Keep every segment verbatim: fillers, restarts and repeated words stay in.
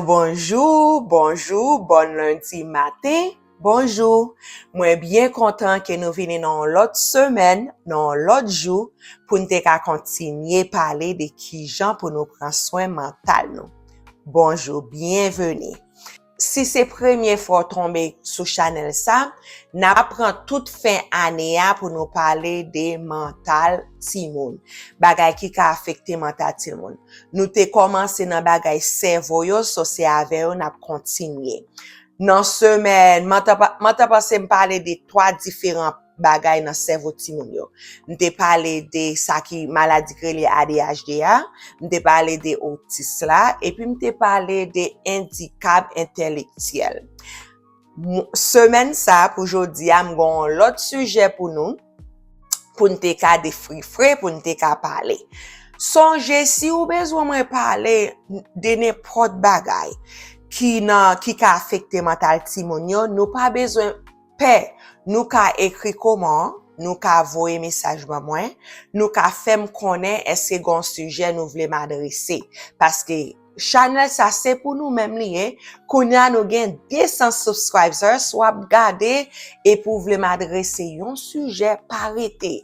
Bonjou, bonjou, bòn lendi maten, bonjou. Mwen byen kontan ke nou vini nan yon lòt semèn, nan yon lòt jou, pou n te ka kontinye pale de kijan pou nou pran swen mantal nou. Bonjou, byenveni. Si se premye fwa w tonbe sou chanèl sa, n ap pran tout fen ane a pou nou pale de mantal timoun, bagay ki ka afekte mantal timoun. Nou te kòmanse nan bagay sèvo yo, so se avè yo n ap kontinye. Nan semèn, m te pa-, m te panse m pale de twa diferan bagay nan sèvo timoun yo. M te pale de sa ki maladi k rele A D H D a, m te pale de otis la, epi m te pale de endikap entèlektyèl. Semèn sa, pou jodi a, m gen yon lòt sijè pou nou, pou n te ka defrifre, pou n te ka pale. Sonje, si w bezwen mwen pale de nenpòt bagay ki nan, ki ka afekte mantal timoun yo, nou pa bezwen pè. Nou ka ekri kòman, nou ka voye mesaj ban mwen, nou ka fè m konnen èske gen yon sijè nou vle m adrese. Paske chanèl sa se pou nou menm li ye. Kounye a nou gen de san subscribers, w ap gade, epi w vle m adrese yon sijè, pa rete.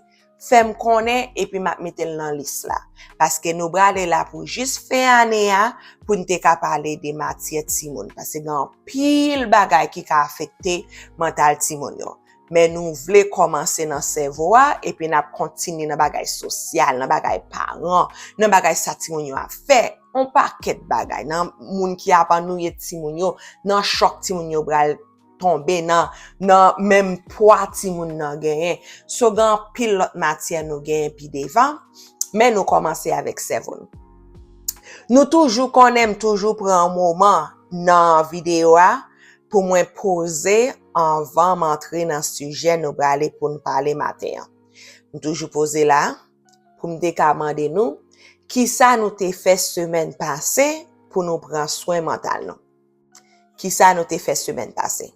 Fè m konnen, epi m ap mete l nan lis la. Paske nou prale la pou jis fen ane a, pou n te ka pale de matyè timoun. Paske gen anpil bagay ki ka afekte mantal timoun yo. Men nou vle kòmanse nan sèvo a, epi n ap kontinye nan bagay sosyal, nan bagay paran, nan bagay sa timoun yo ap fè, yon pakèt bagay, nan moun ki ap annwiye timoun yo, nan chòk timoun yo pral tonbe, nan, nan menm pwa timoun nan genyen. So, gen anpil lòt matyè nou genyen pi devan, men nou kòmanse avèk sèvo nou. Nou toujou konnen m toujou pran yon moman nan videyo a pou mwen poze anvan m antre nan sijè nou prale pou n pale maten an. M toujou poze la pou m te ka mande nou kisa nou te fè semèn pase pou nou pran swen mantal nou. Kisa nou te fè semèn pase?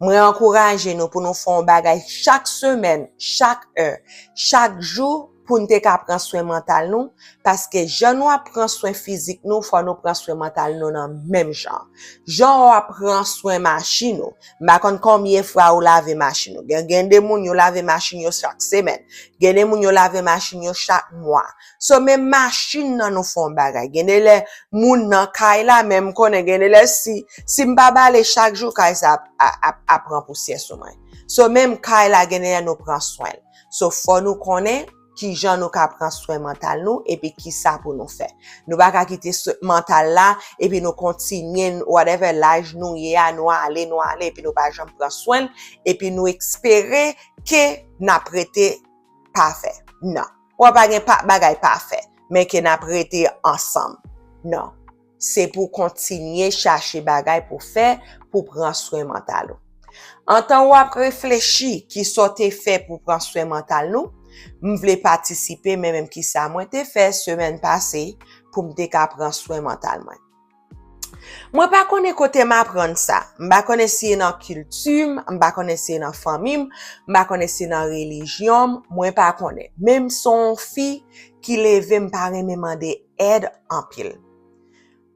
Mwen ankouraje nou pou nou fè yon bagay chak semèn, chak è, chak jou pou n te ka pran swen mantal nou, paske jan nou ap pran swen fizik nou, fò nou pran swen mantal nou nan menm jan. Jan w ap pran swen machin ou, m pa konn konbyen fwa ou lave machin ou. Gen, gen de moun yo lave machin yo chak semèn. Gen de moun yo lave machin yo chak mwa. So, menm machin nan nou fè yon bagay. Gen de lè moun nan kay la, men m konnen gen de lè si, si m pa bale chak jou, kay sa ap, ap, ap, ap pran pousyè sou mwen. So, menm kay la, gen de lè nou pran swen l. So, fò nou konnen kijan nou ka pran swen mantal nou, epi kisa pou nou fè. Nou pa ka kite swen mantal la, epi nou kontinye, whatever laj nou ye a, nou ale, nou ale, epi nou pa janm pran swen l, epi nou espere ke n ap rete pafè. Non. Ou pa gen pa, bagay pafè, men ke n ap rete ansanm. Non. Se pou kontinye chache bagay pou fè pou pran swen mantal ou. Antan w ap reflechi kisa w te fè pou pran swen mantal nou, m vle patisipe, men menm kisa mwen te fè semèn pase pou m te ka pran swen mantal mwen. Mwen pa konnen kote m aprann sa. M pa konnen si e nan kilti m, m pa konnen si e nan fanmi m, m pa konnen si e nan relijyon m, mwen pa konnen. Men m se yon fi ki leve, m pa renmen mande èd anpil.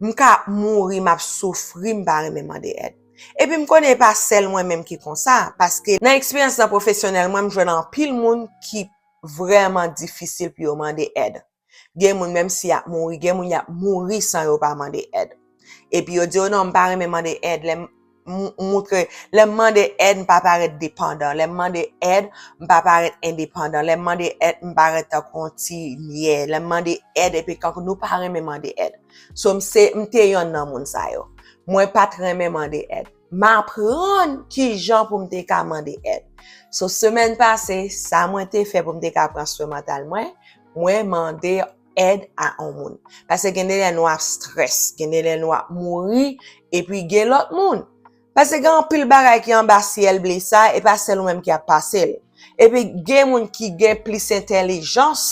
M ka ap mouri, m ap soufri, m pa renmen mande èd. Epi m konnen e pa sèl mwen menm ki konsa, paske nan eksperyans nan pwofesyonèl mwen, m jwenn anpil moun ki vrèman difisil pou yo mande èd. Gen moun, menm si y ap mouri, gen moun y ap mouri san yo pa mande èd. Epi yo di, "O non, m pa renmen mande èd." Lè m, m, moutre, lè m mande èd, m pa parèt depandan. Lè m mande èd, m pa parèt endepandan. Lè m mande èd, m parèt tankou yon ti lyè. Lè m mande èd, epi kankou nou pa renmen mande èd. So, m se, m te yonn nan moun sa yo. Mwen pa t renmen mande èd. M aprann kijan pou m te ka mande èd. So, semèn pase, sa mwen te fè pou m te ka pran swen mantal mwen, mwen mande èd a yon moun. Paske gen de lè nou ap strès, gen de lè nou ap mouri, epi gen lòt moun. Paske gen anpil bagay ki anba syèl ble sa, e pa sèl ou menm ki ap pase l. Epi gen moun ki gen plis entèlijans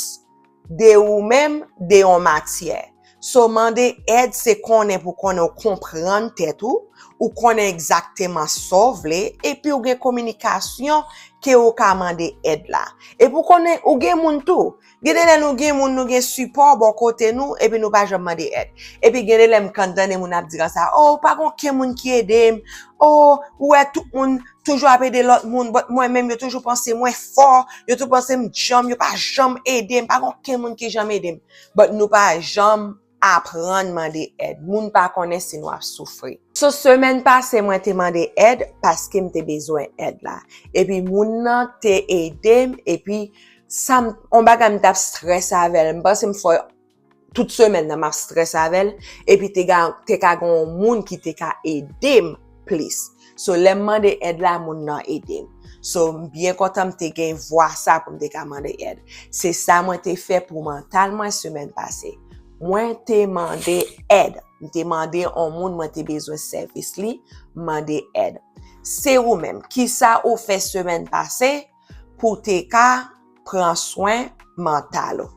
de ou menm, de yon matyè. So, mande èd se konnen pou konnen w konprann tèt ou, ou konnen egzakteman sa w vle, epi w gen kominikasyon ke ou ka mande èd la. Epi w konnen, ou gen moun tou. Gen de lè nou gen moun, nou gen sipò bò kote nou, epi nou pa janm mande èd. Epi gen de lè m konn tande moun ap di konsa, "Oh, pa gen okenn moun ki ede m. Oh, ou wè tout moun toujou ap ede lòt moun, but mwen menm yo toujou panse mwen fò, yo toujou panse m djanm, yo pa janm ede m, pa gen okenn moun ki janm ede m." But nou pa janm aprann mande èd. Moun pa konnen si nou ap soufri. So, semèn pase, mwen te mande èd paske m te bezwen èd la. Epi moun nan te ede m, epi sa m, on bagay m t ap strès avè l. M panse m fè tout semèn nan m ap strès avè l, epi te ga, te ka gen yon moun ki te ka ede m plis. So, lè m mande èd la, moun nan ede m. So, m byen kontan m te gen vwa sa pou m te ka mande èd. Se sa mwen te fè pou mantal mwen semèn pase. Mwen te mande èd. M te mande yon moun mwen te bezwen sèvis li, m mande èd. Se ou menm, kisa ou fè semèn pase pou w te ka pran swen mantal ou?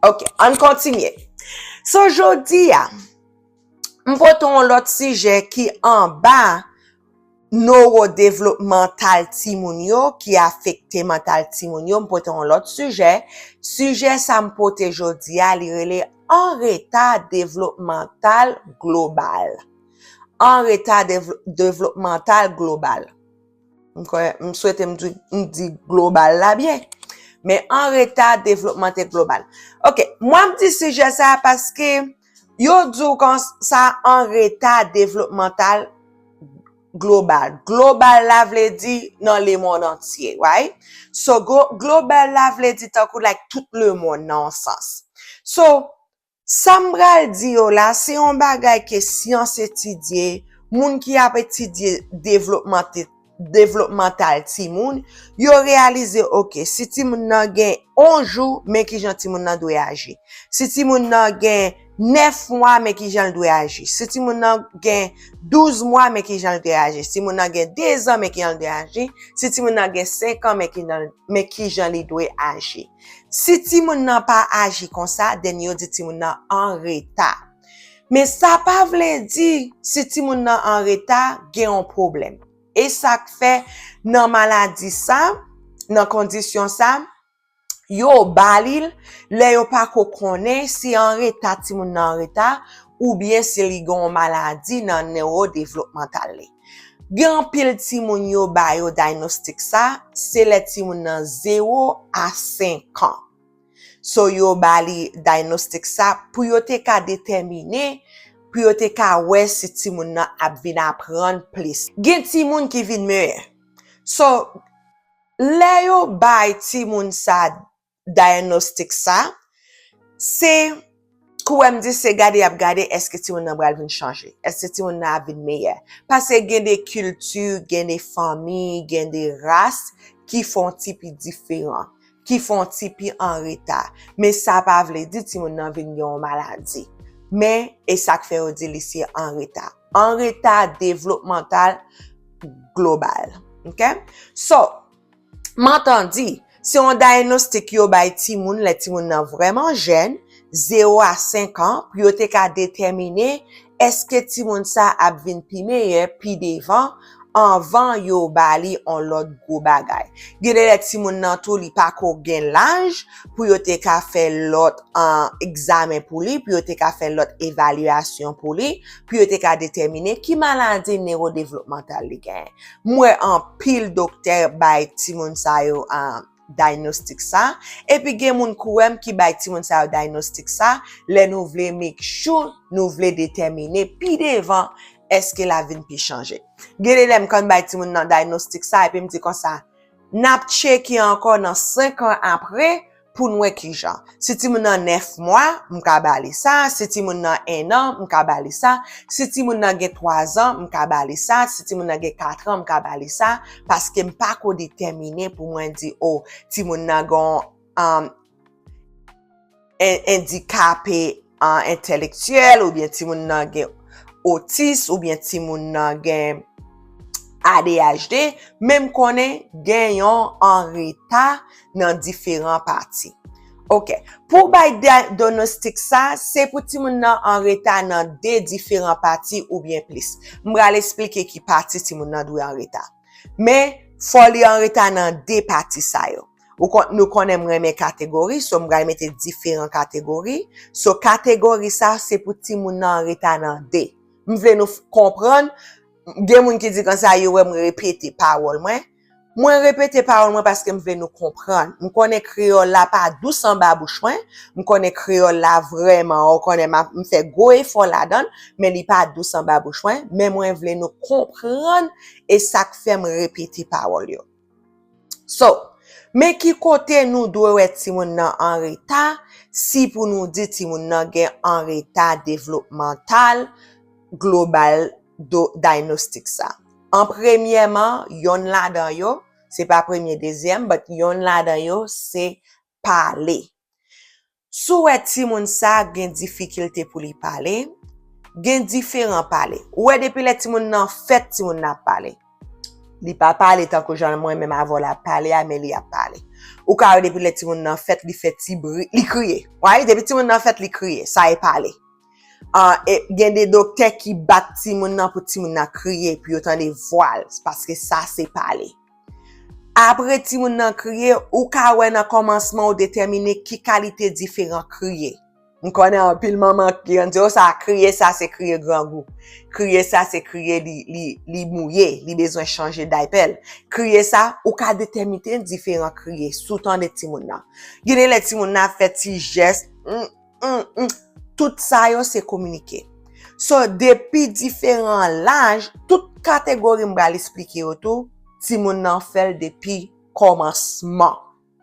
Ok, ann kontinye. So, jodi a, m pote yon lòt sijè ki anba nowodevlopmantal timoun yo, ki afekte mantal timoun yo. M pote yon lòt sijè. Sijè sa m pote jodi a, li rele an reta devlopmantal global. An reta devl-, devlopmantal global. M kwè, m swete m di, m di global la byen. Men an reta devlopmantal global. Ok, mwen m di sijè sa a paske yo di w konsa an reta devlopmantal global. Global la vle di nan lemonn antye, right? So, glo-, global la vle di tankou, like, tout lemonn nan yon sans. So, sa m pral di yo la, se yon bagay ke syans etidye, moun ki ap etidye devlopmante-, devlopmantal timoun, yo reyalize, ok, si timoun nan gen yon jou, men kijan timoun nan dwe aji. Si timoun nan gen nèf mwa, men kijan l dwe aji. Si timoun nan gen douz mwa, men kijan l dwe aji. Si timoun nan gen de zan, men kijan l dwe aji. Si timoun nan gen senk an, men kijan, men kijan li dwe aji. Si timoun nan pa aji konsa, then yo di timoun nan an reta. Men sa pa vle di si timoun nan an reta, gen yon pwoblèm. E sa k fè nan maladi sa, nan kondisyon sa, yo ba li l lè yo pa ko konnen si an reta timoun nan an reta oubyen si li gen yon maladi nan newodevlopmantal li. Gen anpil timoun yo ba yo daynostik sa, se lè timoun nan zewo a senk an. So, yo ba li daynostik sa pou yo te ka detèmine, pou yo te ka wè si timoun nan ap vin aprann plis. Gen timoun ki vin meyè. So, lè yo bay timoun sa daynostik sa, se, kouwè m di, se gade y ap gade èske timoun nan pral vin chanje, èske timoun nan ap vin meyè. Paske gen de kilti, gen de fanmi, gen de ras ki fè yon ti pi diferan, ki fè yon ti pi an reta. Men sa pa vle di timoun nan vin gen yon maladi. Men, e sa k fè yo di li se an reta. An reta devlopmantal global. Ok? So, m antan di, se yon daynostik yo bay timoun lè timoun nan vrèman jèn, zewo a senk an, pou yo te ka detèmine èske timoun sa ap vin pi meyè pi devan, anvan yo ba li yon lòt gwo bagay. Gen de lè timoun nan tou li pa ko gen laj pou yo te ka fè lòt, an, egzamen pou li, pou yo te ka fè lòt evalyasyon pou li, pou yo te ka detèmine ki maladi newodevlopmantal li genyen. M wè anpil doktè bay timoun sa yo, an, daynostik sa. Epi gen moun kouwè m ki bay timoun sa yo daynostik sa, lè nou vle make sure, nou vle detèmine pi devan èske l ap vin pi chanje. Gen de lè m konn bay timoun nan daynostik sa, epi m di konsa, n ap tcheke ankò nan senk an apre pou n wè kijan. Si timoun nan nèf mwa, m ka ba li sa. Si timoun nan en an, m ka ba li sa. Si timoun nan gen twa zan, m ka ba li sa. Si timoun nan gen kat an, m ka ba li sa. Paske m pa ko detèmine pou mwen di, o, timoun nan gen yon, um, en-, endikape, an, entèlektyèl, oubyen timoun nan gen otis, oubyen timoun nan gen A D H D, men m konnen gen yon an reta nan diferan pati. Ok, pou w bay daynostik sa, se pou timoun nan an reta nan de diferan pati oubyen plis. M pral eksplike ki pati timoun nan dwe an reta. Men, Fò li an reta nan de pati sa yo. Ou kon, nou konnen m renmen kategori, so m pral mete diferan kategori. So kategori sa se pou timoun nan an reta nan de. M vle nou f- konprann, gen moun ki di konsa yo wè m repete pawòl mwen. Mwen repete pawòl mwen paske m vle nou konprann. M konnen kreyòl la pa dous anba bouch mwen. M konnen kreyòl la vrèman, ou konnen m ap- m fè gwo efò ladan l, men li pa dous anba bouch mwen. Men mwen vle nou konprann e sa k fè m repete pawòl yo. So, men ki kote nou dwe wè timoun nan an reta, si pou nou di timoun nan gen an reta devlopmantal global do, diagnostic sa. An premyèman, yonn ladan yo, se pa premye, dezyèm, but yonn ladan yo se pale. Si w wè timoun sa gen difikilte pou li pale, gen diferan pale. Ou wè depi lè timoun nan fèt, timoun nan ap pale. Li pa pale tankou jan mwen menm avè w la ap pale a, men li ap pale. Ou ka wè depi lè timoun nan fèt, li fè ti bri, li kriye. Right? Depi timoun nan fèt, li kriye. Sa e pale. Ah, e, gen de doktè ki bat timoun nan pou timoun nan kriye, pou yo tande vwa l, paske sa se pale. Apre timoun nan kriye, ou ka wè nan kòmansman ou detèmine ki kalite diferan kriye. M konnen anpil manman ki konn di, "O, sa kriye, sa se kriye grangou. Kriye, sa se kriye li, li, li mouye, li bezwen chanje daypè l. Kriye sa," ou ka detèmine diferan kriye sou tande timoun nan. Gen de lè timoun nan ap fè ti jès, mm, mm, mm. Tout sa yo se kominike. So, depi diferan laj, tout kategori m pral esplike yo tou, timoun nan fè l depi kòmansman.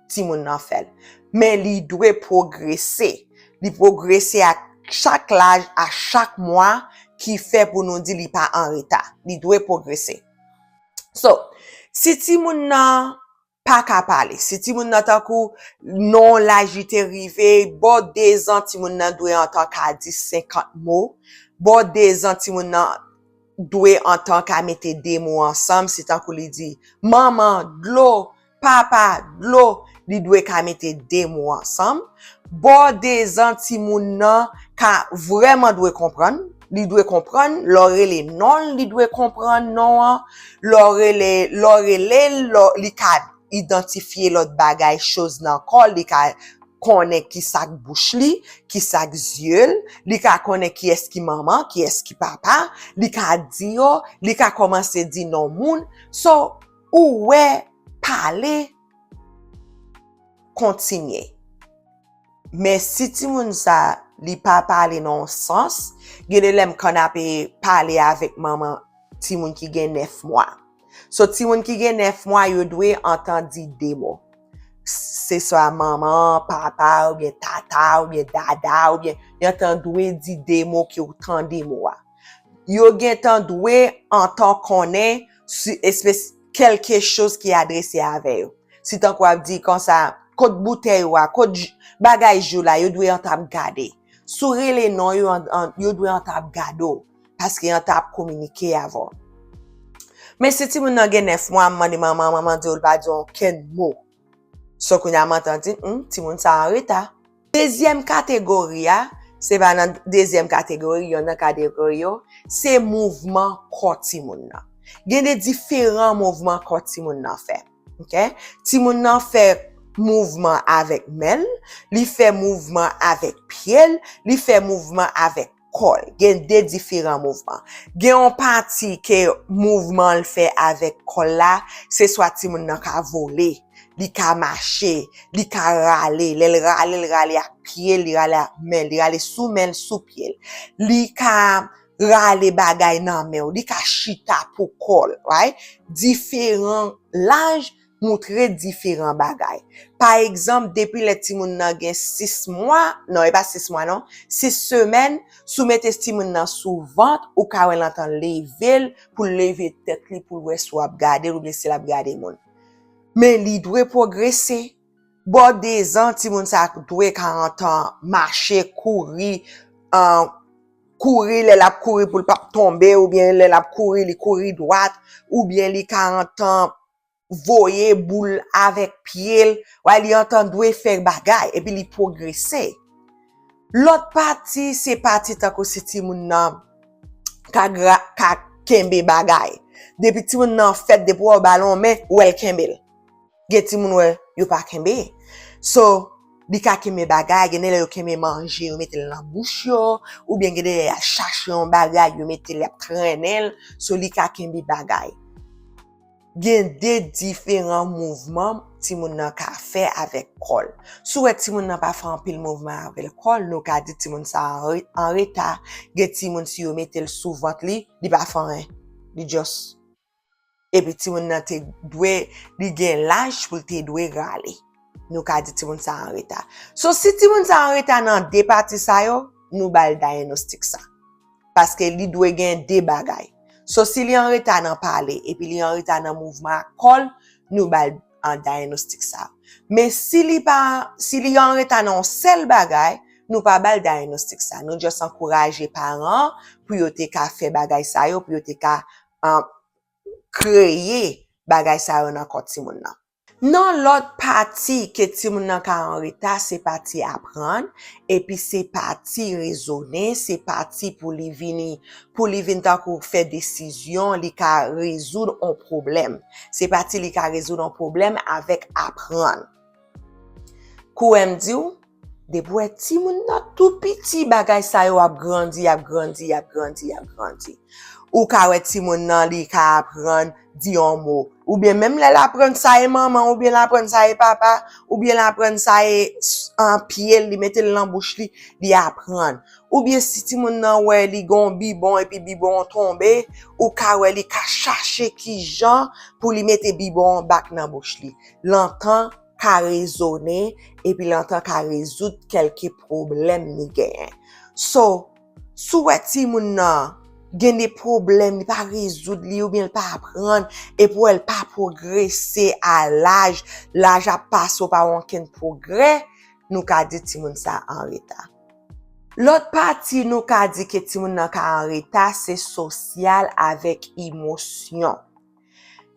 Timoun nan fè l. Men li dwe pwogrese. Li pwogrese a chak laj, a chak mwa, ki fè pou nou di li pa an reta. Li dwe pwogrese. So, si timoun nan pa ka pale, si timoun nan tankou nan laj li te rive, bò dezan timoun nan dwe antan ka di senkant mo, bò dezan timoun nan dwe antan ka mete de mo ansanm, se tankou li di, "Manman, dlo, papa, dlo," li dwe ka mete de mo ansanm. Bò dezan timoun nan ka vrèman dwe konprann, li dwe konprann, lè w rele non l, li dwe konprann non an, lè w rele, lè w rele l, lè w- li ka idantifye lòt bagay, choz nan kò l, li ka konnen ki sa k bouch li, ki sa k zye l, li ka konnen kiyès ki manman, kiyès ki papa, li ka di yo, li ka kòmanse di non moun. So, ou wè, pale, kontinye. Men si timoun sa, li pa pale nan yon sans, gen de lè m konn ape pale avèk manman timoun ki gen nèf mwa. So, timoun ki gen nèf mwa, yo dwe antan di de mo. Se swa manman, papa, oubyen tata, oubyen dada, oubyen yo antan dwe di de mo ke w tande mo a. Yo gentan dwe antan konnen si espes kèlke choz ki adrese avè yo. Si tankou ap di konsa, kot boutèy ou a, kot j- bagay ji w la, yo dwe antan ap gade. Si w rele non, yo, an- an- yo dwe antan ap gade w, paske yo antan ap kominike avè w. Men si timoun nan gen nèf mwa, m mande manman, manman di w l pa di w okenn mo. So kounye a m antan di, hmm, timoun sa an reta. Dezyèm kategori a, se pa nan dezyèm kategori, yonn nan kategori yo, se mouvman kò timoun nan. Gen de diferan mouvman kò timoun nan fè. Ok? Timoun nan fè mouvman avèk men l, li fè mouvman avèk pye l, li fè mouvman avèk kò l. Gen de diferan mouvman. Gen yon pati ke mouvman l fè avèk kò l la, se swa timoun nan ka vole, li ka mache, li ka rale. Lè l rale, l rale ak pye l, li rale ak men l, li rale sou men l, sou pye l. Li ka rale bagay nan men w, li ka chita pou kò l, right? Diferan laj moutre diferan bagay. Pa egzanp, depi lè timoun nan gen sis mwa, non, e pa sis mwa non, sis semèn, si w mete timoun nan sou vant, ou ka wè l antan leve l, pou l leve tèt li, pou l wè si w ap gade l oubyen si l ap gade moun. Men li dwe pwogrese. Bò dezan, timoun sa dwe ka antan mache, kouri, an, kouri, lè l ap kouri pou l p ap tonbe, oubyen lè l ap kouri, li kouri dwat, oubyen li ka antan voye boul avèk pye l, wè, li antan dwe fè bagay, epi li pwogrese. Lòt pati, se pati tankou si timoun nan ka gra- ka kenbe bagay. Depi timoun nan fèt, depi w wè w ba l yon men, ou wè l kenbe l. Gen timoun wè yo pa kenbe. So, li ka kenbe bagay, gen de lè yo kenbe manje, yo mete l nan bouch yo, oubyen gen de lè y al chache yon bagay, yo mete l, y ap trennen l, so li ka kenbe bagay. Gen de diferan mouvman timoun nan ka fè avèk kò l. Si w wè timoun nan pa fè anpil mouvman avèk kò l, nou ka di timoun sa an re-, an reta. Gen timoun, si yo mete l sou vant li, li pa fè anyen. Li just. Epi timoun nan te dwe, li gen laj pou l te dwe rale. Nou ka di timoun sa an reta. So, si timoun sa an reta nan de pati sa yo, nou ba l dayagnostik sa. Paske li dwe gen de bagay. So, si li an reta nan pale, epi li an reta nan mouvman ak kò l, nou ba l, an, dayagnostik sa. Men si li pa, si li an reta nan yon sèl bagay, nou pa ba l dayagnostik sa. Nou just ankouraje paran an pou yo te ka fè bagay sa yo, pou yo te ka, an, kreye bagay sa yo nan kò timoun nan. Nan lòt pati ke timoun nan ka an reta, se pati aprann, epi se pati rezonnen, se pati pou li vini, pou li vin tankou fè desizyon, li ka rezoud on pwoblèm. Se pati li ka rezoud on pwoblèm avèk aprann. Kouwè m di w, depi w wè timoun nan tou piti, bagay sa yo ap grandi, ap grandi, ap grandi, ap grandi. Ou ka wè timoun nan, li ka aprann di yon mo. Oubyen menm lè l aprann sa e manman, oubyen l aprann sa e papa, oubyen l aprann sa e s-, an pye l, li mete l nan bouch li, li aprann. Oubyen si timoun nan wè li gen yon bibwon epi bibwon an tonbe, ou ka wè li ka chache kijan pou li mete bibwon an back nan bouch li. Lontan ka rezonnen, epi lontan ka rezoud kèlke pwoblèm li genyen. So, si w wè timoun nan gen de pwoblèm, li pa rezoud li, oubyen li pa aprann, epi w wè l pa pwogrese a laj, laj ap pase, w pa wè okenn pwogrè, nou ka di timoun sa an reta. Lòt pati nou ka di ke timoun nan ka an reta, se sosyal avèk emosyon.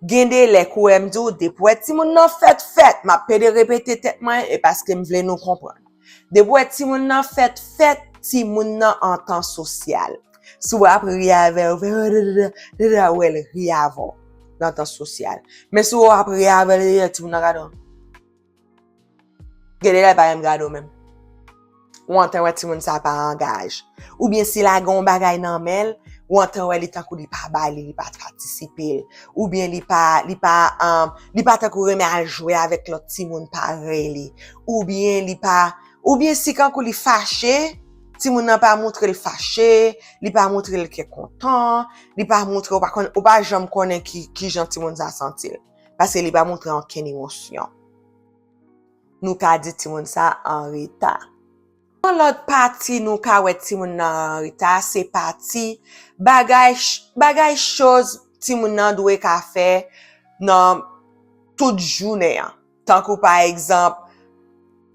Gen de lè, kouwè m di w, depi w wè timoun nan fèt fèt, m ap pede repete tèt mwen, e paske m vle nou konprann. Depi w wè timoun nan fèt fèt, timoun nan an tan sosyal. Si w ap ri avè l, ou fè dadada, dadada, ou wè l ri avè w nan tan sosyal. Men si w ap ri avè l, timoun nan gade w. Gen de lè l pa menm gade w menm. Ou antan wè timoun sa pa angaj. Oubyen si l lage yon bagay nan men l, ou antan wè li tankou li pa ba li, li pa patisipe l. Oubyen li pa, li pa, um, li pa tankou renmen al jwe avèk lòt timoun parèy li. Oubyen li pa, oubyen si kankou li fache, timoun nan pa montre l fache, li pa montre l ke kontan, li pa montre, ou pa konn, ou pa janm konnen ki, ki jan timoun sa santi l. Paske li pa montre okenn emosyon. Nou ka di timoun sa an reta. Yon lòt pati nou ka wè timoun nan an reta, se pati bagay ch-, bagay choz timoun nan dwe ka fè nan tout jounen an. Tankou pa egzanp,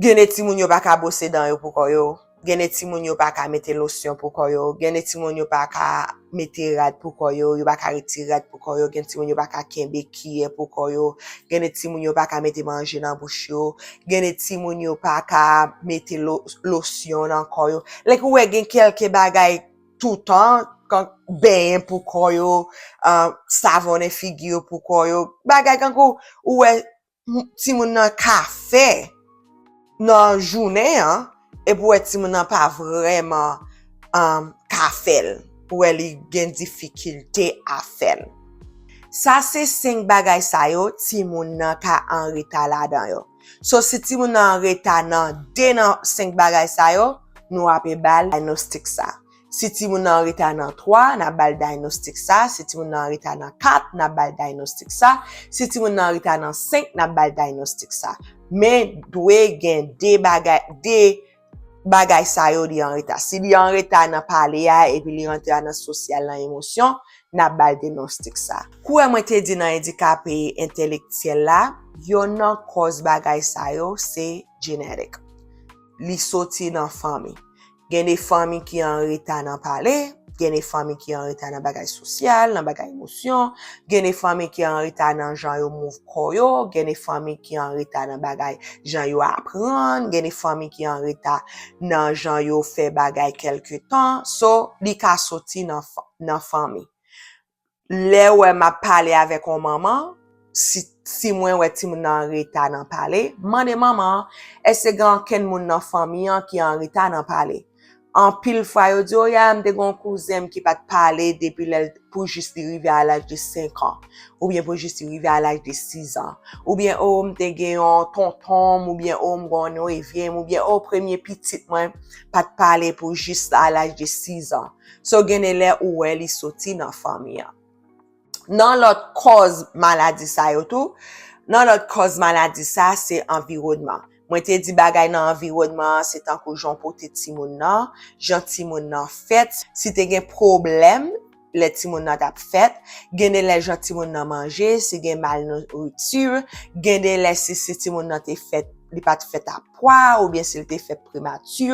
gen de timoun yo pa ka bwose dan yo pou kò yo, gen de timoun yo pa ka mete losyon pou kò yo, gen de timoun yo pa ka mete rad pou kò yo, yo pa ka retire rad pou kò yo, gen timoun yo pa ka kenbe kiyè pou kò yo, gen de timoun yo pa ka mete manje nan bouch yo, gen de timoun yo pa ka mete lo-, losyon nan kò yo. Like ou wè gen kèlke bagay toutan, kan benyen pou kò yo, ah, savonnen figi yo pou kò yo, bagay kankou ou wè m-, timoun nan ka fè nan jounen an, epi w wè timoun nan pa vrèman, um, ka fè l, ou wè li gen difikilte a fè l. Sa se senk bagay sa yo timoun nan ka an reta ladan yo. So, si timoun nan an reta nan de nan senk bagay sa yo, nou ape ba l dayagnostik sa. Si timoun nan an reta nan twa, n ap ba l dayagnostik sa. Si timoun nan an reta nan kat, n ap ba l dayagnostik sa. Si timoun nan an reta nan senk, n ap ba l dayagnostik sa. Men dwe gen de bagay, de bagay sa yo li an reta. Si li an reta nan pale a, epi li an reta nan sosyal, nan emosyon, n ap ba l dayagnostik sa. Kouwè mwen te di nan andikape entelektyèl la, yonn nan kòz bagay sa yo se genetic. Li soti nan fanmi. Gen de fanmi ki an reta nan pale, gen de fanmi ki an reta nan bagay sosyal, nan bagay emosyon, gen de fanmi ki an reta nan jan yo mouv kò yo, gen de fanmi ki an reta nan bagay jan yo aprann, gen de fanmi ki an reta nan jan yo fè bagay kèlke tan. So, li ka soti nan fa-, nan fanmi. Lè w wè m ap pale avèk yon manman, si, si mwen wè timoun nan an reta nan pale, mande manman an, èske gen ankenn moun nan fanmi an ki an reta nan pale? Anpil fwa, yo di, o, ya, m te gen yon kouzen m ki pa t pale depi lè l, pou jis li rive a laj de senk an, oubyen pou jis li rive a laj de sis an, oubyen, o, m te gen yon tonton m, oubyen, o, m gen yon nevye m, oubyen, o, premye pitit mwen pa t pale pou jis a laj de sis an. So, gen de lè ou wè li soti nan fanmi an. Nan lòt kòz maladi sa yo tou, nan lòt kòz maladi sa, se anviwònman. Mwen te di bagay nan anviwònman an, se tankou jan w pote timoun nan, jan timoun nan fèt, si te gen pwoblèm lè timoun nan t ap fèt, gen de lè jan timoun nan manje, si gen malnouriti, gen de lè si, si timoun nan te fèt, li pa t fèt a pwa, oubyen si l te fèt premati,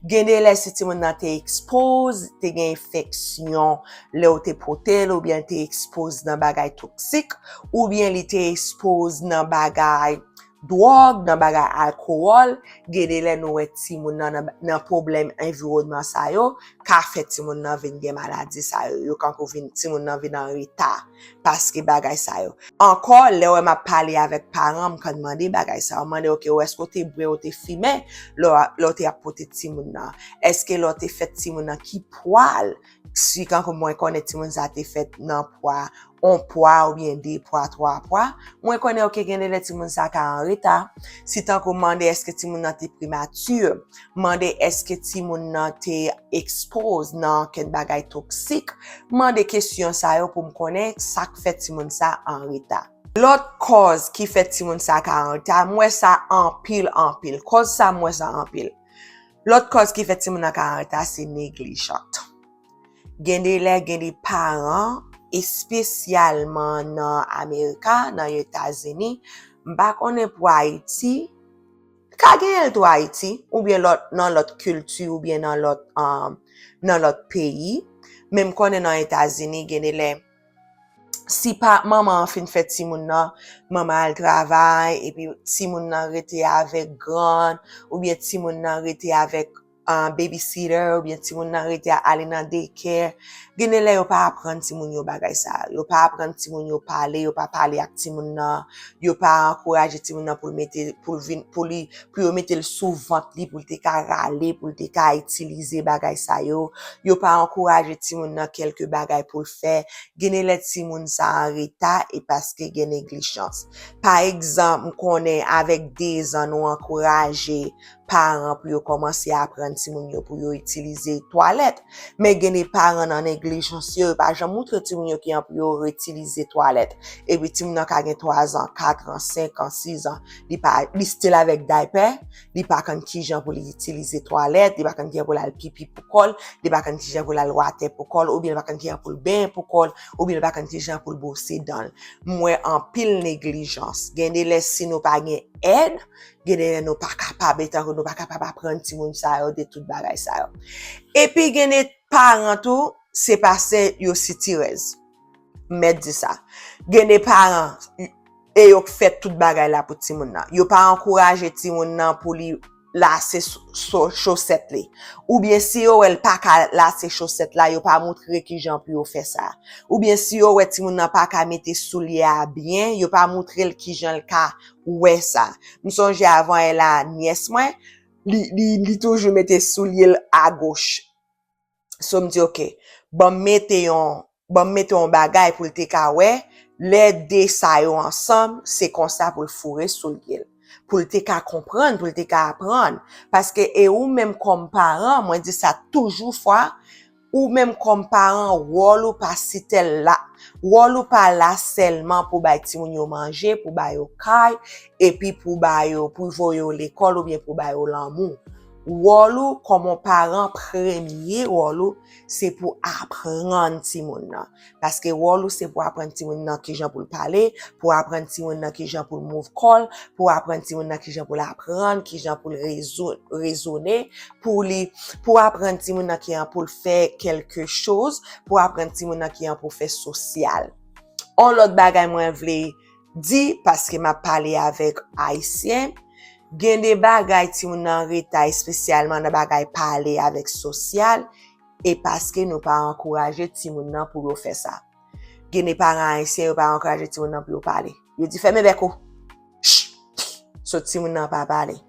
gen de lè si timoun nan te ekspoze, te gen enfeksyon lè w te pote l, oubyen l te ekspoze nan bagay toksik, oubyen li te ekspoze nan bagay dwòg, nan bagay alkowòl, gen de lè nou wè timoun nan, nan, nan pwoblèm anviwònman sa yo, ka fè timoun nan vin gen maladi sa yo. Yo kankou vin, timoun nan vin an reta paske bagay sa yo. Ankò, lè w wè m ap pale avèk paran, m konn mande bagay sa yo. M mande, oke, w èske w te bwè, w te fimen lè w, lè w te ap pote timoun nan? Èske lè w te fèt timoun nan, ki pwa l, si kankou mwen konnen timoun sa te fèt nan pwa, on pwa oubyen de pwa, twa pwa, mwen konnen, oke, gen de lè timoun sa ka an reta. Si tankou mande èske timoun nan te premati, mande èske timoun nan te ekspoze nan ankenn bagay toksik, mande kesyon sa yo pou m konnen sa k fè timoun sa an reta. Lòt kòz ki fè timoun sa ka an reta, m wè sa anpil, anpil. Kòz sa, m wè sa anpil. Lòt kòz ki fè timoun nan ka an reta, se neglijans. Gen de lè, gen de paran, espesyalman nan Amerika, nan Etazini, m pa konnen pou Ayiti, ka genyen l tou Ayiti, oubyen lòt, nan lòt kilti, oubyen nan lòt, um, nan lòt peyi. Men m konnen nan Etazini, gen de lè, si pa, manman an fin fè timoun nan, manman al travay, epi timoun nan rete avèk grann, oubyen timoun nan rete avèk, ah, babysitter, oubyen timoun nan rete a-, ale nan daycare. Gen de lè yo pa aprann timoun yo bagay sa. Yo pa aprann timoun yo pale, yo pa pale ak timoun nan, yo pa ankouraje timoun nan pou l mete, pou l vin, pou li, pou yo mete l sou vant li, pou l te ka rale, pou l te ka itilize bagay sa yo. Yo pa ankouraje timoun nan kèlke bagay pou l fè. Gen de lè timoun sa an reta e paske gen neglijans. Pa egzanp, m konnen avèk dezan nou ankouraje paran pou yo kòmanse aprann timoun yo pou yo itilize twalèt. Men gen de paran nan neglijans yo, yo pa janm moutre timoun yo kijan pou yo retilize twalèt. Epi timoun nan ka gen twazan, katran, senkan, sizan, li pa, li still avèk daypè, li pa konn kijan pou li itilize twalèt, li pa konn kijan pou l al pipi pou kò l, li pa konn kijan pou l al watè pou kò l, oubyen li pa konn kijan pou l benyen pou kò l, oubyen li pa konn kijan pou l bwose dan l. M wè anpil neglijans. Gen de lè si nou pa gen èd, gen de lè nou pa kapab, etankou nou pa kapab aprann timoun sa yo de tout bagay sa yo. Epi gen de paran tou, se paske yo sitirèz. M mèt di sa. Gen de paran, e yo k fè tout bagay la pou timoun nan. Yo pa ankouraje timoun nan pou li lase so-, so-, chosèt li. Oubyen si yo wè l pa ka lase chosèt la, yo pa moutre kijan pou yo fè sa. Oubyen si yo wè timoun nan pa ka mete soulye a byen, yo pa moutre l kijan l ka wè sa. M sonje avan yè la, nyès mwen, li, li, li toujou mete soulye l agoch. So m di, oke, ban m mete yon, ban m mete yon bagay pou l te ka wè, lè de sa yo ansanm, se konsa pou l foure soulye l. Pou l te ka konprann, pou l te ka aprann. Paske e ou menm kòm paran, mwen di sa toujou fwa, ou menm kòm paran, wòl ou pa sitèl la. Wòl ou pa la sèlman pou bay timoun yo manje, pou ba yo kay, epi pou ba yo, pou voye yo lekòl oubyen pou ba yo lanmou. Wòl ou kòm yon paran, premye wòl ou, se pou aprann timoun nan. Paske wòl ou se pou aprann timoun nan kijan pou l pale, pou aprann timoun nan kijan pou l move kò l, pou aprann timoun nan kijan pou l aprann, kijan pou l rezo-, rezone, pou li, pou aprann timoun nan kijan pou l fè kèlke choz, pou aprann timoun nan kijan pou fè sosyal. On lòt bagay mwen vle di, paske m ap pale avèk Ayisyen, gen de bagay timoun nan reta, espesyalman nan bagay pale avèk sosyal, e paske nou pa ankouraje timoun nan pou yo fè sa. Gen de paran ayisyen, yo pa ankouraje timoun nan pou yo pale. Yo di, "Fèmen bèk ou." Ch! So, timoun nan pa pale.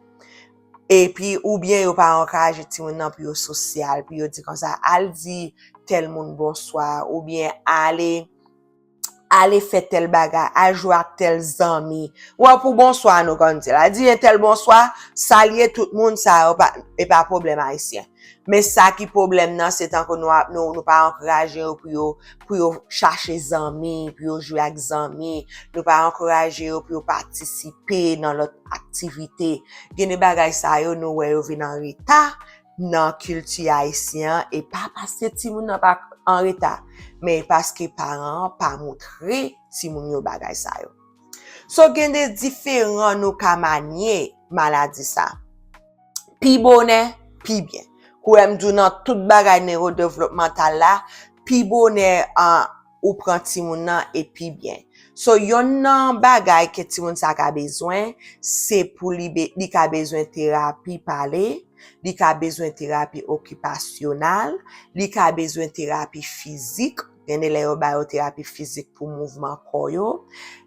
Epi, oubyen yo pa ankouraje timoun nan pou yo sosyal, pou yo di konsa, "Al di tèl moun bonswa," oubyen "Ale, ale fè tèl bagay, al jwe ak tèl zanmi." Wè, pou bonswa, nou konn di, "Al di entèl bonswa, salye tout moun," sa yo pa, e pa pwoblèm ayisyen. Men sa ki pwoblèm nan, se tankou nou ap, nou, nou pa ankouraje yo pou yo, pou yo chache zanmi, pou yo jwe ak zanmi. Nou pa ankouraje yo pou yo patisipe nan lòt aktivite. Gen de bagay sa yo, nou wè yo vin an reta nan kilti ayisyen an, e pa paske timoun nan pa an reta, men paske paran an pa montre timoun yo bagay sa yo. So, gen de diferan nou ka manye maladi sa. Pi bonè, pi byen. Kouwè m di w nan tout bagay newodevlopmantal la, pi bonè, an, ou pran timoun nan e pi byen. So, yonn nan bagay ke timoun sa ka bezwen, se pou li be-, li ka bezwen terapi pale, li ka bezwen terapi okipasyonal, li ka bezwen terapi fizik, gen de lè yo ba yo terapi fizik pou mouvman kò yo,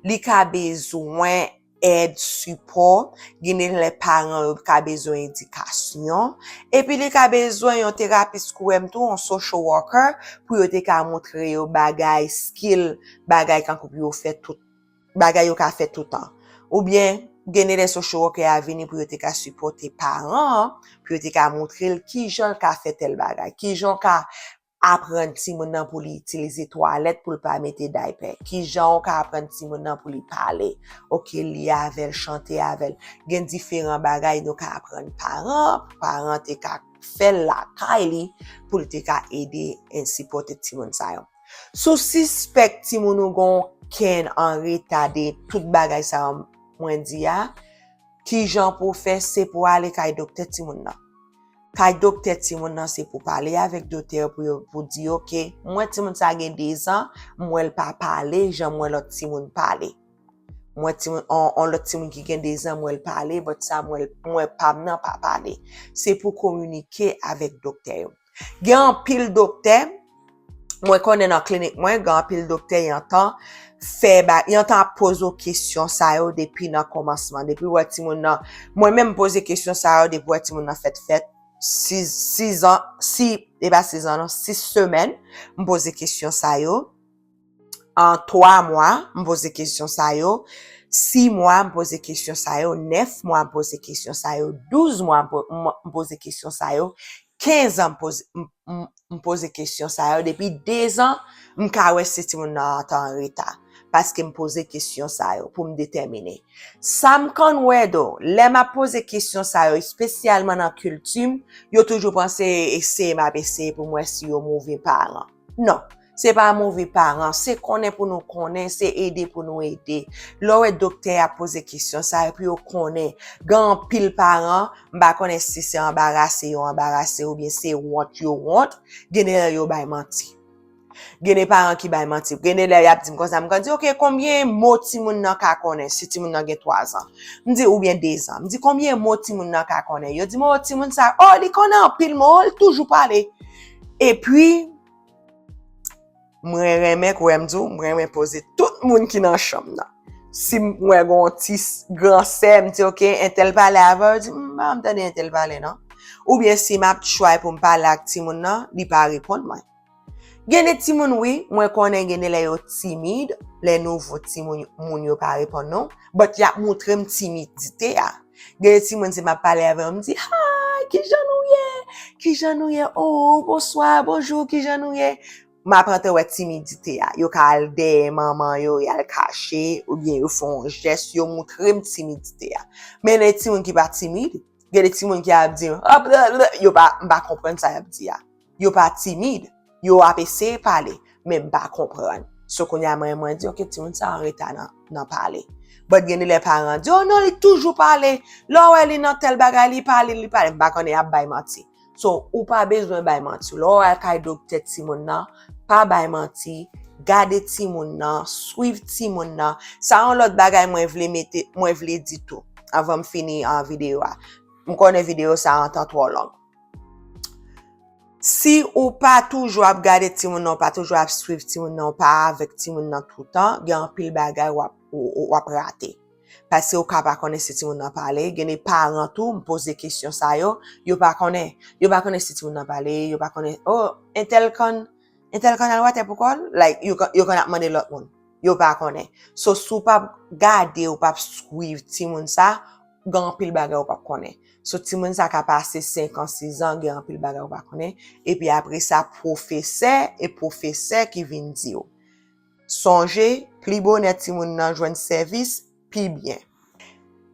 li ka bezwen èd, sipò, gen de lè paran yo ka bezwen edikasyon, epi li ka bezwen yon terapis kouwè m tou, yon social worker, pou yo te ka montre yo bagay, skill, bagay kankou pou yo fè tout, bagay yo ka fè toutan. Oubyen, gen de lè social worker a vini pou yo te ka sipòte paran an, pou yo te ka montre l kijan l ka fè tèl bagay, kijan w ka aprann timoun nan pou li itilize twalèt, pou l pa mete daypè, kijan w ka aprann timoun nan pou li pale, oke, li avè l, chante avè l. Gen diferan bagay nou ka aprann paran, pou paran te ka fè l lakay li, pou l te ka ede e sipòte timoun sa yo. Si w sispèk timoun ou gen yon kenn an reta de tout bagay sa yo mwen di a, kijan pou w fè, se pou w ale kay doktè timoun nan. Kay doktè timoun nan, se pou pale avèk doktè yo pou yo, pou di, "Oke, mwen timoun sa gen de zan, m wè l pa pale, jan m wè lòt timoun pale. Mwen timoun, on, on lòt timoun ki gen de zan, m wè l pale, but sa m wè l, m wè pa m nan pa pale." Se pou kominike avèk doktè yo. Gen anpil doktè, mwen konnen nan klinik mwen, gen anpil doktè, y antan fè ba-, y antan ap poze w kesyon sa yo depi nan kòmansman, depi w wè timoun nan, mwen menm m poze kesyon sa yo depi w wè timoun nan fèt fèt, sis, sis an, si, e pa sis an non, sis semèn, m poze kesyon sa yo. An twa mwa, m poze kesyon sa yo. Sis mwa, m poze kesyon sa yo. Nèf mwa, m poze kesyon sa yo. Douz mwa, m po-, m, m poze kesyon sa yo. Kenz an, m poze, m, m, m poze kesyon sa yo. Depi de zan, m ka wè si timoun nan an tan an reta. Paske m poze kesyon sa yo pou m detèmine. Sa m konn wè do, lè m ap poze kesyon sa yo, espesyalman nan kilti m, yo toujou panse e se m ap eseye pou m wè si yo move paran. Non, se pa move paran, se konnen pou nou konnen, se ede pou nou ede. Lè w wè doktè a poze kesyon sa yo, pou yo konnen, gen anpil paran, m pa konnen si se anbarase yo anbarase oubyen se wont yo wont, gen de lè yo bay manti. Gen de paran ki bay manti. Gen de lè y ap di m konsa, m ka di, "Oke, konbyen mo timoun nan ka konnen si timoun nan gen twa zan?" M di, oubyen de zan. M di, "Konbyen mo timoun nan ka konnen?" Yo di m, "O, timoun sa, o, li konnen anpil mo, o, li toujou pale." Epi, mwen renmen, kouwè m di w, mwen renmen poze tout moun ki nan chanm nan. Si m wè gon ti s-, gran sè, m di, "Oke, entèl pale avè w," yo di, "M pa janm tande entèl pale, non." Oubyen si m ap try pou m pale ak timoun nan, li pa reponn mwen. Gen de timoun, wi, mwen konnen gen de lè yo timid, lè nouvo timoun moun yo pa reponn nou, but y ap montre m timidite a. Gen de timoun, si m ap pale avè yo, m di, "Hi, kijan nou ye? Kijan nou ye? Oh, bonswa, bonjou, kijan nou ye?" M ap antre wè timidite a. Yo ka al dèyè manman yo, y al kache, oubyen yo fè yon jès, yo montre m timidite a. Men gen de timoun ki pa timid, gen de timoun ki ap di, "Hop, la, la," yo pa, m pa konprann sa y ap di a. Yo pa timid, yo ap eseye pale, men m pa konprann. So, kounye a, mwen, mwen di, "Oke, timoun sa an reta nan, nan pale." But gen de lè paran di, "O non, li toujou pale. Lè w wè li nan tèl bagay, li pale, li pale." M pa konnen, y ap bay manti. So, ou pa bezwen bay manti. Lè w al kay doktè timoun nan, pa bay manti, gade timoun nan, swiv timoun nan. Sa yon lòt bagay mwen vle mete, mwen vle di tou, anvan m fini, ah, videyo a. M konnen videyo sa antan twò long. Si ou pa toujou ap gade timoun nan, ou pa toujou ap swiv timoun nan, ou pa avèk timoun nan toutan, gen anpil bagay w ap, w, w ap rate. Paske ou ka pa konnen si timoun nan pale, gen de paran tou, m poze kesyon sa yo, yo pa konnen. Yo pa konnen si timoun nan pale, yo pa konnen, oh, entèl konn, entèl konn al watè pou kò l, like, yo konn, yo konn ap mande lòt moun. Yo pa konnen. So, si w p ap gade, ou p ap swiv timoun sa, gen anpil bagay ou p ap konnen. So, timoun sa ka pase senk an, sis an, gen anpil bagay ou pa konnen. Epi apre sa, pwofesè, e pwofesè ki vin di w. Sonje, pli bonè timoun nan jwenn sèvis, pi byen.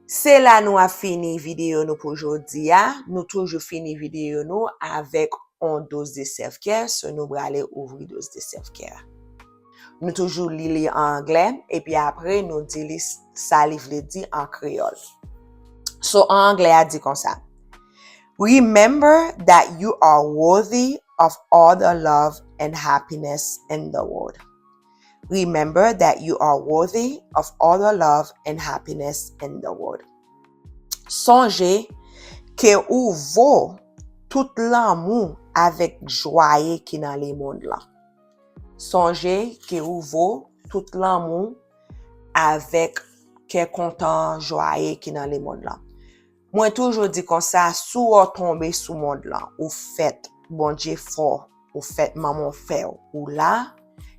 Se la nou ap fini videyo nou pou jodi a. Nou toujou fini videyo nou avèk on dose de self-care, so nou prale ouvri dose de self-care a. Nou toujou li li an anglè, epi apre nou di li s, sa li vle di an kreyòl. So, an anglè a di konsa. Remember that you are worthy of all the love and happiness in the world. Remember that you are worthy of all the love and happiness in the world. Sonje ke ou vo tout lanmou avèk jwaye ki nan lemond lan. Sonje ke ou vo tout lanmou avèk kè kontan, jwaye ki nan lemond lan. Mwen toujou di konsa, si w tonbe sou mond lan, ou fèt, Bondye fè w, ou fèt, manman w fè w, ou la,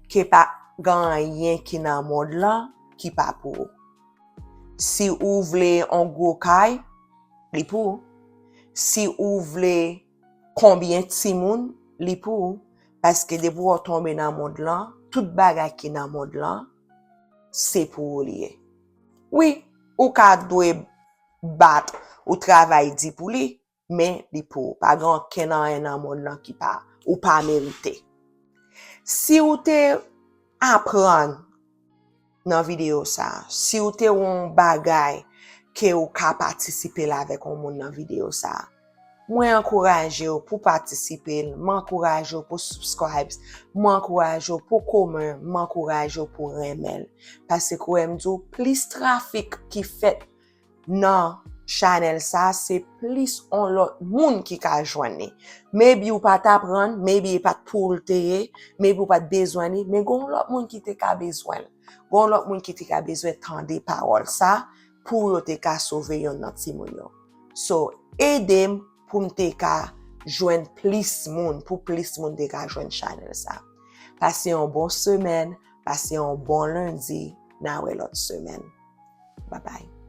ke pa gen anyen ki nan mond lan ki pa pou ou. Si ou vle on gwo kay, li pou ou. Si ou vle konbyen timoun, li pou ou. Paske depi w tonbe nan mond lan, tout bagay ki nan mond lan, se pou ou li ye. Wi, ou ka dwe bat, ou travay di pou li, men li pou ou. Pa gen okenn anyen nan mond lan ki pa, ou pa merite. Si ou te aprann nan videyo sa, si ou te wè yon bagay ke ou ka patisipe l avèk yon moun nan videyo sa, mwen ankouraje w pou patisipe l, m ankouraje w pou subscribe, m ankouraje w pou komen, m ankouraje w pou renmen l. Paske kwè m di w, plis trafik ki fèt nan chanèl sa, se plis on lòt moun ki ka jwenn li. Maybe ou pa t aprann, maybe e pa t pou ou l te ye, maybe ou pa t bezwen li, men gen on lòt moun ki te ka bezwen l. Gen on lòt moun ki te ka bezwen tande pawòl sa pou yo te ka sove yonn nan timoun yo. So, ede m pou m te ka jwenn plis moun, pou plis moun te ka jwenn chanèl sa. Pase yon bon semèn, pase yon bon lendi, n a wè lòt semèn. Babay.